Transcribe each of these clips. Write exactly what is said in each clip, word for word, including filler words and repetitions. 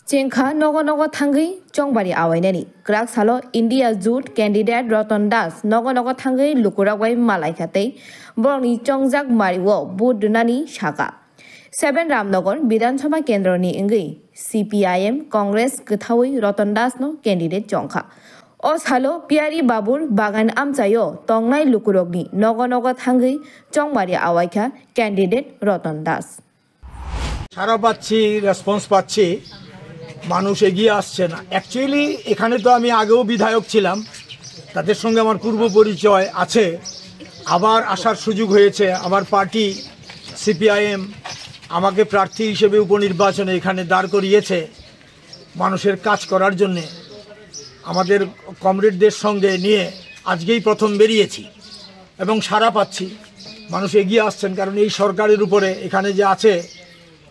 Chengkha nogo nogo thangwi chongbari awainani. Kwrak salo India Jut candidate Ratan Das nogo nogo thangwi lukurok bai malaikha tei borokni chongjak mario vote rwnani saka. Seven Ramnagar Bidhan Sabha kendroni wngwi C P I M Congress kwthawi Ratan Das no candidate chongkha. O salo Piyari Babur bagan amchaio tongnai lukurokni nogo nogo thangwi chongbari awaikha candidate Ratan Das. সাড়া পাচ্ছি, রেসপন্স পাচ্ছি, মানুষ এগিয়ে আসছে না। অ্যাকচুয়ালি এখানে তো আমি আগেও বিধায়ক ছিলাম, তাদের সঙ্গে আমার পূর্ব পরিচয় আছে। আবার আসার সুযোগ হয়েছে। আমার পার্টি সিপিআইএম আমাকে প্রার্থী হিসেবে উপনির্বাচনে এখানে দাঁড় করিয়েছে মানুষের কাজ করার জন্যে। আমাদের কমরেডদের সঙ্গে নিয়ে আজকেই প্রথম বেরিয়েছি এবং সাড়া পাচ্ছি, মানুষ এগিয়ে আসছেন। কারণ এই সরকারের উপরে, এখানে যে আছে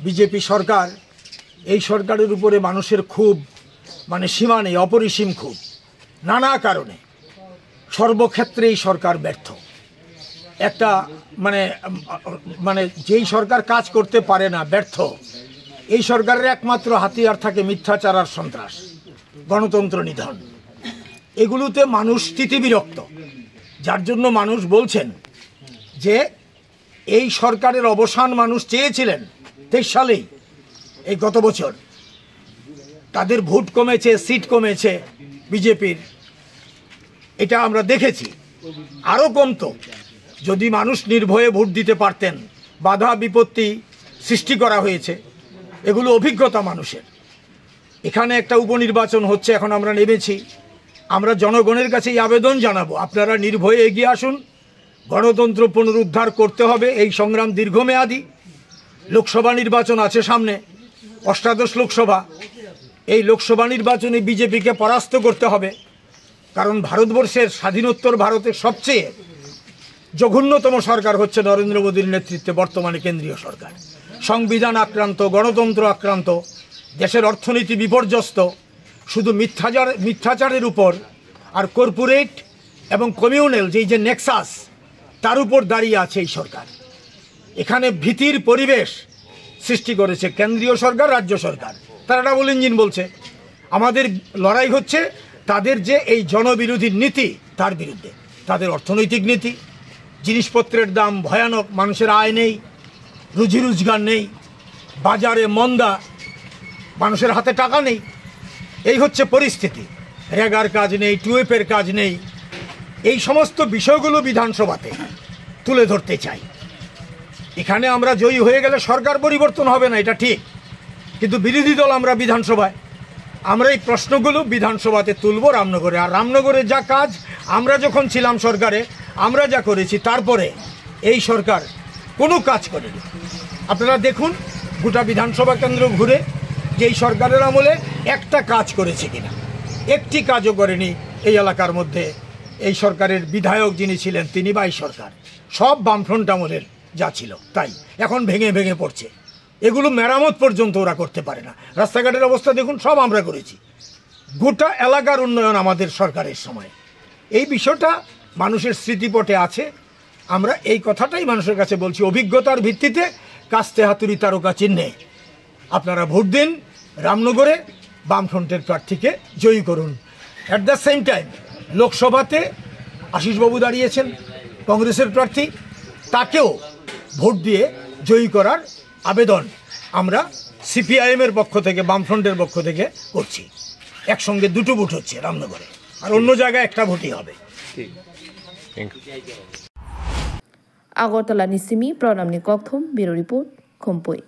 বিজেপি সরকার, এই সরকারের উপরে মানুষের ক্ষোভ, মানে, সীমা নেই, অপরিসীম ক্ষোভ। নানা কারণে সর্বক্ষেত্রেই সরকার ব্যর্থ। একটা, মানে, মানে, যেই সরকার কাজ করতে পারে না, ব্যর্থ, এই সরকারের একমাত্র হাতিয়ার থাকে মিথ্যাচার আর সন্ত্রাস, গণতন্ত্র নিধন। এগুলোতে মানুষ স্থিতিবিরক্ত, যার জন্য মানুষ বলছেন যে এই সরকারের অবসান মানুষ চেয়েছিলেন তেইশ সালেই, এই গত বছর। তাদের ভোট কমেছে, সিট কমেছে বিজেপির, এটা আমরা দেখেছি। আরও কমতো যদি মানুষ নির্ভয়ে ভোট দিতে পারতেন। বাধা বিপত্তি সৃষ্টি করা হয়েছে, এগুলো অভিজ্ঞতা মানুষের। এখানে একটা উপনির্বাচন হচ্ছে, এখন আমরা নেমেছি। আমরা জনগণের কাছে এই আবেদন জানাবো, আপনারা নির্ভয়ে এগিয়ে আসুন। গণতন্ত্র পুনরুদ্ধার করতে হবে। এই সংগ্রাম দীর্ঘমেয়াদী। লোকসভা নির্বাচন আছে সামনে, অষ্টাদশ লোকসভা। এই লোকসভা নির্বাচনে বিজেপিকে পরাস্ত করতে হবে, কারণ ভারতবর্ষের স্বাধীনোত্তর ভারতের সবচেয়ে জঘন্যতম সরকার হচ্ছে নরেন্দ্র মোদীর নেতৃত্বে বর্তমানে কেন্দ্রীয় সরকার। সংবিধান আক্রান্ত, গণতন্ত্র আক্রান্ত, দেশের অর্থনীতি বিপর্যস্ত। শুধু মিথ্যাচার মিথ্যাচারের উপর আর কর্পোরেট এবং কমিউনাল যেই যে নেক্সাস, তার উপর দাঁড়িয়ে আছে এই সরকার। এখানে ভীতির পরিবেশ সৃষ্টি করেছে কেন্দ্রীয় সরকার, রাজ্য সরকার, তারা ডাবল ইঞ্জিন বলছে। আমাদের লড়াই হচ্ছে তাদের যে এই জনবিরোধী নীতি, তার বিরুদ্ধে। তাদের অর্থনৈতিক নীতি, জিনিসপত্রের দাম ভয়ানক, মানুষের আয় নেই, রুজি রোজগার নেই, বাজারে মন্দা, মানুষের হাতে টাকা নেই। এই হচ্ছে পরিস্থিতি। রেগার কাজ নেই, টুয়েপের কাজ নেই। এই সমস্ত বিষয়গুলো বিধানসভাতে তুলে ধরতে চাই। এখানে আমরা জয়ী হয়ে গেলে সরকার পরিবর্তন হবে না, এটা ঠিক, কিন্তু বিরোধী দল আমরা বিধানসভায়, আমরা এই প্রশ্নগুলো বিধানসভাতে তুলব রামনগরে। আর রামনগরে যা কাজ, আমরা যখন ছিলাম সরকারে, আমরা যা করেছি, তারপরে এই সরকার কোনো কাজ করেনি। আপনারা দেখুন গোটা বিধানসভা কেন্দ্র ঘুরে যে এই সরকারের আমলে একটা কাজ করেছে কিনা। একটি কাজও করেনি এই এলাকার মধ্যে। এই সরকারের বিধায়ক যিনি ছিলেন, তিনি বাইশ সরকার, সব বামফ্রন্ট আমলের যা ছিল তাই, এখন ভেঙে ভেঙে পড়ছে। এগুলো মেরামত পর্যন্ত ওরা করতে পারে না। রাস্তাঘাটের অবস্থা দেখুন, সব আমরা করেছি। গোটা এলাকার উন্নয়ন আমাদের সরকারের সময়। এই বিষয়টা মানুষের স্মৃতিপটে আছে। আমরা এই কথাটাই মানুষের কাছে বলছি, অভিজ্ঞতার ভিত্তিতে কাস্তে হাতুড়ি তারকা চিহ্নে আপনারা ভোট দিন, রামনগরে বামফ্রন্টের প্রার্থীকে জয়ী করুন। অ্যাট দ্য সেম টাইম লোকসভাতে আশিসবাবু দাঁড়িয়েছেন কংগ্রেসের প্রার্থী, তাকেও ভোট দিয়ে জয়ী করার আবেদন আমরা সিপিআইএম এর পক্ষ থেকে, বামফ্রন্টের পক্ষ থেকে করছি। একসঙ্গে দুটো ভোট হচ্ছে রামনগরে, আর অন্য জায়গায় একটা ভোটই হবে। Agartala ni simi Pranam ni kokthum, Bureau Report, Khumpui.